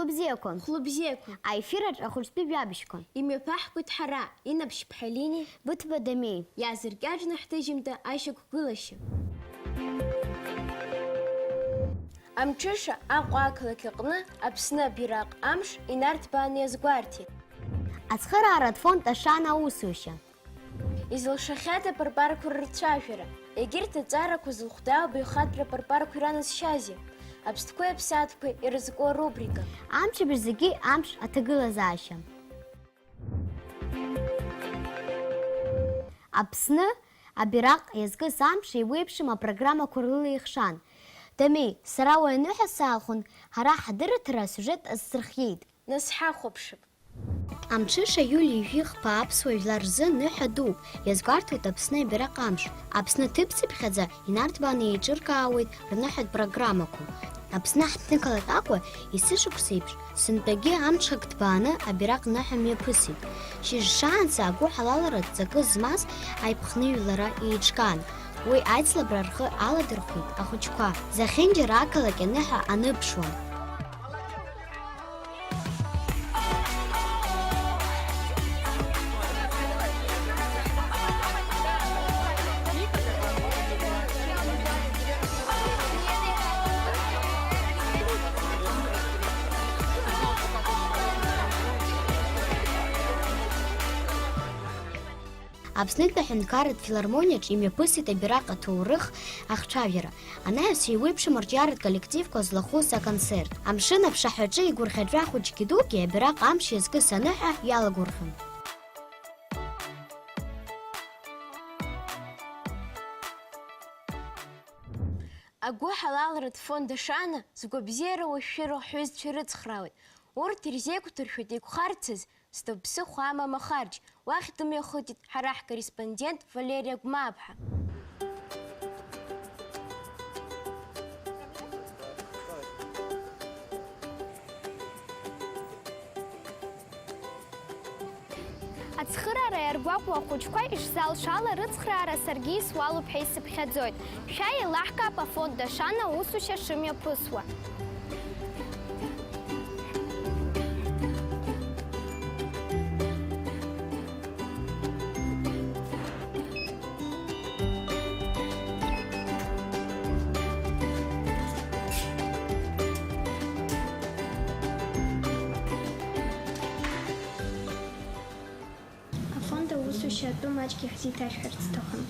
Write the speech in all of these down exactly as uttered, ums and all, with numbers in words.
Хәлыбзиақәа. Хәлыбзиақәа. Аефир аҿы ахәыҷтәи жәабжьқәа. Имҩаԥаҳгоит ҳара, Инап Шьԥҳелини. Быҭәба Дамеи. Иаазыркьаҿны ҳҭыжьымҭа ашьақәгылашьа. Амҽыша Аҟәа ақалақь аҟны Аԥсны абираҟ амш инарҭбааны иазгәарҭеит. Ацхырааратә фонд Ашана аусушьа. Изылшахьада апарпарқәа рырцәажәара? Егьырҭ аҵарақәа зыхәда абаҩхатәра апарпарқәа ираназшьазеи? Аԥстәқәеи аԥсаатәқәеи ирызку арубрика. Амчыбжь зегьы амш аҭагылазаашьа. Аԥсны абираҟ иазкыз амш еиуеиԥшым апрограммақәа рыла ихшан. Дамеи, сара уи аныҳәа саахәан, ҳара ҳадырраҭара асиужет азҵырхиеит. Нас ҳахәаԥшып. Амҽыша Иулиа ижәихԥа аԥсуа жәлар рзы ныҳәа дууп, иазгәарҭоит Аԥсны абираҟ амш. Аԥсны ҭыԥцыԥхьаӡа инарҭбааны еиҿыркаауеит рныҳәатә программақәа. Аԥсны ҳҭнықалақь Аҟәа есышықәсеиԥш, сынтәагьы амҽхак ҭбааны абираҟ ныҳәа мҩаԥысит. Шьыжь шаанӡа агәыҳалалратә ҵакы змаз аиԥхныҩлара еиҿкаан. Уи аицлабра рхы аладырхәит ахәыҷқәа, зехьынџьара ақалақь аныҳәа аныԥшуан. Аԥснытәи аҳәынҭқарратә филармониаҿ имҩаԥысит абираҟ аҭоурых ахцәажәара, анаҩс еиуеиԥшым арҿиаратә коллективқәа злахәыз аконцерт. Амшын аԥшаҳәаҿы игәырӷьаҵәа хәыҷгьы дугьы абираҟ амш иазкыз аныҳәа иалагәырӷьон. Агәыҳалалратә фонд Ашана згәабзиара уашәшәыроу ҳҩызцәа ирыцхраауеит. Урҭ ирзеиқәдыршәоит еиқәхарцаз Сҭыԥсыхәа амам ахарџь, уахь дымҩахыҵит ҳара ҳкорреспондент Валериа Гәмааԥҳа. Ацхыраара иаргәаҟуа ахәыҷқәа ишзалшо ала рыцхраара саргьы исуалуп ҳәа исыԥхьаӡоит. Шәа еилаҳкаап афонд Ашана аусушьа шымҩаԥысуа. Афонд аусушьа атәы маҷк иаҳзеиҭашәҳәарц сҭахын.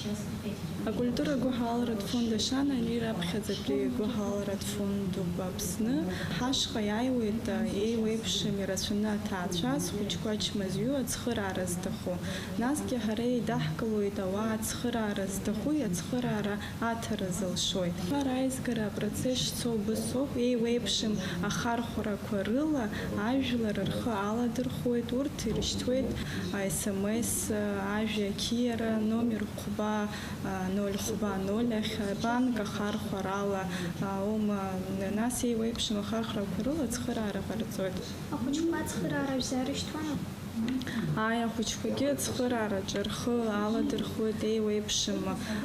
Акультура гәыҳаларатә фонд Ашана ани раԥхьаӡатәи гәыҳаларатә фондуп Аԥсны. Ҳашҟа иааиуеит еиуеиԥшым ирацәаны аҭаацәа, зхәыҷқәа ачмазаҩу ацхыраара зҭаху. Насгьы ҳара еидаҳкылоит ауаа ацхыраара зҭаху, иацхыраара аҭара зылшои. Ҳара аизгара апроцесс шцо убыс ауп, еиуеиԥшым ахархәарақәа рыла ажәлар рхы аладырхәуеит, урҭ ирышьҭуеит СМС, ажәа ақьиара, номер хәба, ноль хәба ноль ахь, банк ахархәарала аума, нас еиуеиԥшым ахархәрақәа рыла ацхыраара ҟарҵоит. Ахәыҷқәа ацхыраара шәзаарышьҭуама? Ааи, ахәыҷқәагьы ацхыраараҿы рхы аладырхәуеит еиуеиԥшым,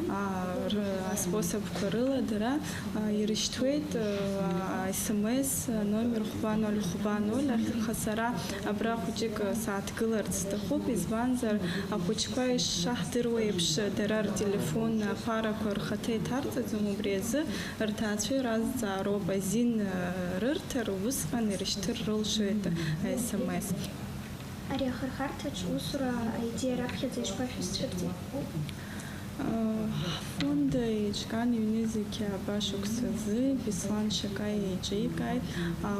аа, р-, аспособқәа рыла дара, аа, ирышьҭуеит, аа, СМС номер хәба ноль хәба ноль ахь, аха сара абра хәыҷык сааҭгыларц сҭахуп, избанзар, ахәыҷқәа ишшаҳдыруа еиԥш, дара ртелефон аԥарақәа рхаҭа иҭарҵаӡом, убри азы рҭаацәа иразҵаароуп азин, аа, рырҭар, усҟан ирышьҭыр рылшоит СМС. Ари ахырхарҭаҿ усура аидеиа раԥхьаӡа ишԥашәызцәырҵи? Ҳфонд еиҿкаан ҩнызқьи ааба шықәсазы, Беслан Шакаиа еиҿикааит.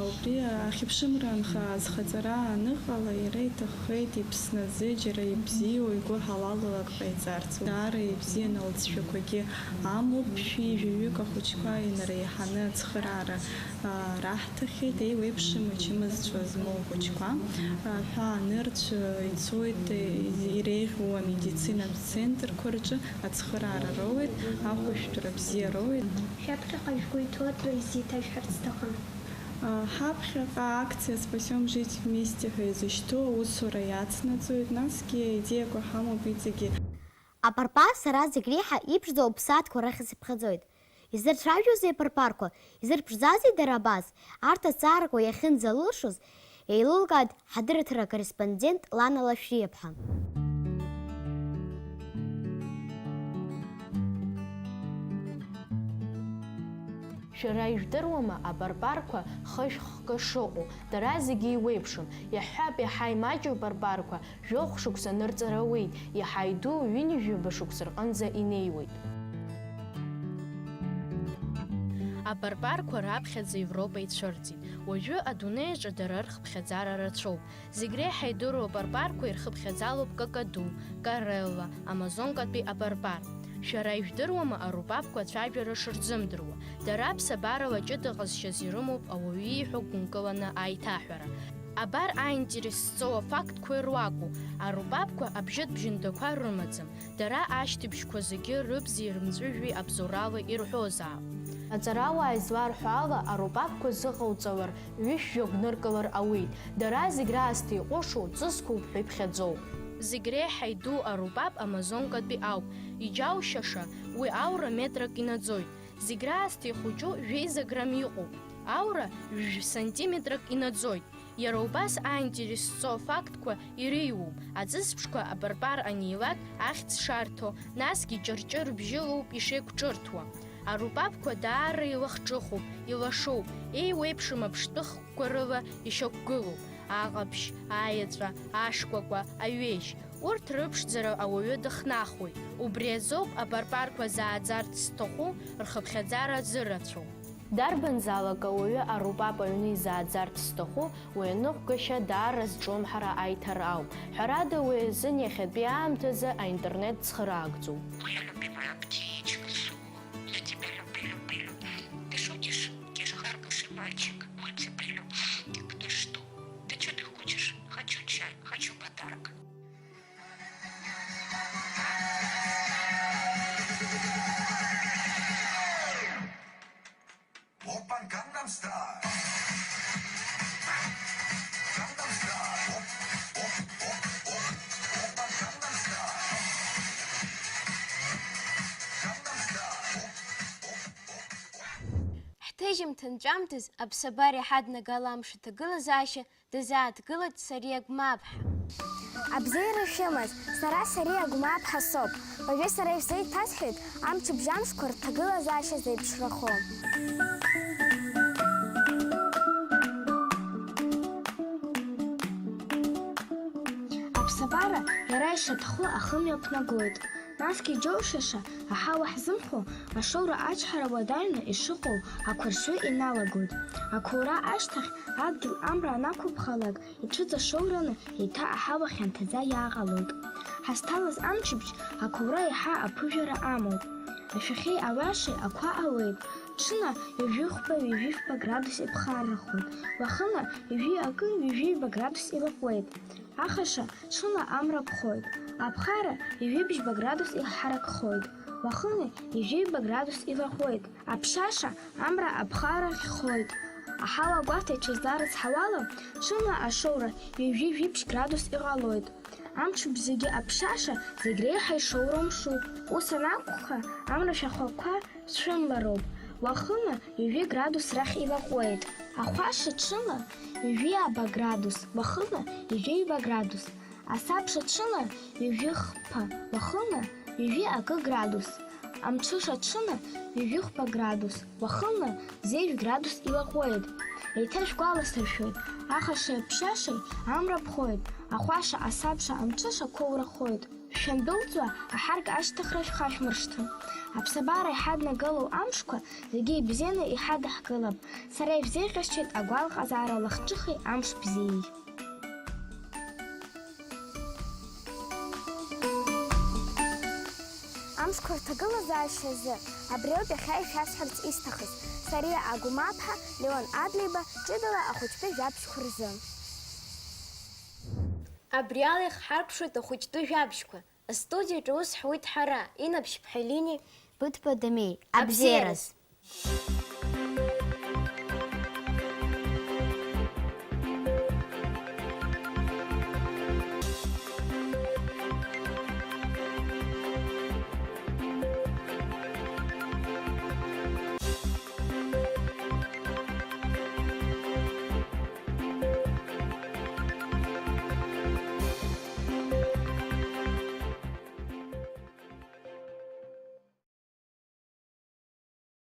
Убри ахьыԥшымра анха-, азхаҵара аныҟала, иара иҭаххеит Иԥсны азы џьара ибзиоу, игәыҳалалу ак ҟаиҵарц. Даара ибзиан, алҵшәақәагьы амоуп, ԥшьҩи жәаҩык ахәыҷқәа инареиҳаны ацхыраара раҳҭахьеит, еиуеиԥшым ачымазцәа змоу ахәыҷқәа, аҳәаа нырцә ицоит, иреиӷьу амедицинатә центрқәа рҿы ацхыраара роуеит, ахәышәтәра бзиа роуеит. Шәаԥхьаҟа шәгәы иҭоу атәы изеиҭашәҳәарц сҭахын. Ҳаԥхьаҟа акциа Спасём жизнь вместе ҳәа изышьҭоу аусура иацнаҵоит, насгьы аидеиақәа ҳамоуп иҵегьы. Апарпар сара зегь реиҳа иԥшӡоу аԥсаатәқәа рахь исыԥхьаӡоит. Изырцәажәозеи абарбарқәа? Изырԥшӡазеи дара абас? Арҭ азҵаарақәа иахьынӡалылшоз, еилылкааит ҳадырраҭара акорреспондент Лана Лашәриаԥҳа. Шәара ижәдыруама абарбарқәа хышә хкы шыҟоу? Дара зегьы еиуеиԥшым. Иаҳҳәап, иаҳа имаҷу абарбарқәа жәохә шықәса нырҵара ауеит, иаҳа идуу ҩынҩажәаба шықәса рҟынӡа инеиуеит. Абарбарқәа раԥхьаӡа Европа ицәырҵит. Уажәы адунеи аҿы дара рхыԥхьаӡара рацәоуп. Зегь реиҳа идыруа абарбарқәа ирхыԥхьаӡалоуп какаду, карелла, амазонкатәи абарбар. Шәара ижәдыруама арупапқәа ацәажәара шырзымдыруа? Дара аԥсабарала ҷыда ҟазшьас ирымоуп ауаҩы ииҳәо гәынкыланы аиҭаҳәара. Абар аинтерес зҵоу афактқәа ируаку, арупапқәа абжьытә бжьындақәа рымаӡам, дара ашьҭыбжьқәа зегьы рыбзи рымҵәыжәҩеи абзоурала ирҳәозаап. Аҵарауаа изларҳәо ала, арупапқәа зыҟауҵалар, ҩышә-жәохә ныркылар ауеит, дара зегь раасҭа иҟәышу ҵысқәоуп ҳәа иԥхьаӡоуп. Зегь реиҳа иду арупап амазонкатәи ауп, иџьаушьаша, уи аура метрак инаӡоит, зегь раасҭа ихәыҷу жәеиза грамм иҟоуп, аура жәшә сантиметрак инаӡоит. Иара убас аинтерес зҵоу афактқәа иреиуоуп, аҵысбжьқәа абарбар анеилак ахьӡ шарҭо, насгьы ҷырҷыр бжьылоуп ишеиқәҿырҭуа. Арупапқәа даара илахҿыхуп, илашоуп, еиуеиԥшым аԥштәы хкқәа рыла ишьақәгылоуп, аҟаԥшь, аеҵәа, ашкәакәа, аҩежь. Урҭ рыԥшӡара ауаҩы дыхнахуеит. Убри азоуп абарбарқәа зааӡарц зҭаху рхыԥхьаӡара зырацәоу. Дарбанзаалак ауаҩы арупап аҩны изааӡарц зҭаху, уи аныҟәгашьа даара зҿлымҳара аиҭар ауп. Ҳәарада, уи азын иахьатәи аамҭазы аинтернет цхыраагӡоуп. Моя любимая птичка, Су, я тебя люблю, люблю, люблю. Ты шутишь? Где же хороший мальчик? Мультиплю. Ты что? Ты чё ты хочешь? Хочу чай, хочу подарок. Опа, Gangnam Style. Gangnam Style. Оп, оп, оп, оп. Опа, Gangnam Style. Gangnam Style. Оп, оп, оп, оп. Ҳҭыжьымҭан ҿамҭаз аԥсабара иҳаднагала амш аҭагылазаашьа дазааҭгылеит Сариа Гәмаԥҳа. Абзиара шәымаз, сара Сариа Гәмаԥҳа соуп. Уажәы сара ишәзеиҭасҳәоит амчыбжь амшқәа рҭагылазаашьа зеиԥшрахо. Аԥсабара иара ишаҭаху ахымҩа ықәнагоит. Насгьы иџьоушьаша, аҳауа ҳзымхо, ашоура ачҳара уадаҩны ишыҟоу ақәаршҩы иналагоит. Ақәоура ашьҭахь адгьыл амра анақәыԥхалак, иҽыҵашоураны еиҭа аҳауа хьанҭаӡа иааҟалоит. Ҳазҭалаз амчыбжь ақәоура еиҳа аԥыжәара амоуп. Ашәахьеи ауашеи ақәа ауеит. Ҽынла ҩажәи хәба, ҩажәи фба градус иԥхаррахоит. Уахынла ҩажәи акы, ҩажәи ҩба градус илаҟәуеит. Ахаша ҽынла амра ԥхоит. Аԥхара ҩажәи бжьба градус иҳаракхоит. Уахынла ҩажәи ҩба градус илаҟәуеит. Аԥшаша амра аԥхара хьхоит. Аҳауа агәаҭа иҽазларыцҳауала, ҽынла ашоура ҩажәи жәибжь градус иҟалоит. Амчыбжь зегьы аԥшаша зегь реиҳа ишоура мшуп. Ус анакәха, амра шәахәақәа цәымлароуп. Уахынла ҩажәи градус рахь илаҟәуеит. Ахәаша ҽынла ҩажәи ааба градус, уахынла ҩажәи ҩба градус. Асабша ҽынла ҩажәи хԥа, уахынла ҩажәи акы градус. Амҽыша ҽынла ҩажәи хәба градус, уахынла зежә градус илаҟәуеит. Еиҭа шәгәаласыршәоит, ахашеи аԥшашеи амра ԥхоит, ахәаша, асабша, амҽыша қәоурахоит. Шәандәылҵуа аҳарк ашьҭыхра шәхашәмыршҭын. Аԥсабара иҳаднагалоу амшқәа зегьы ибзианы иҳадаҳкылап. Сара ибзеиӷьасшьеит агәалаҟазаара лахҿыхи амш бзиеи. Амшқәа рҭагылазаашьа азы абри ауп иахьа ишәасҳәарц исҭахыз. Сариа Агәмаԥҳа, Леон Адлеиба, ҷыдала ахәыҷтәы жәабжьқәа рзы. Абри ала ихҳаркәшоит ахәыҷтәы жәабжьқәа. Астудиаҿы ус ҳуит ҳара, Инап Шьԥҳелини, Быҭәба Дамеи. Абзиараз! Абзиараз!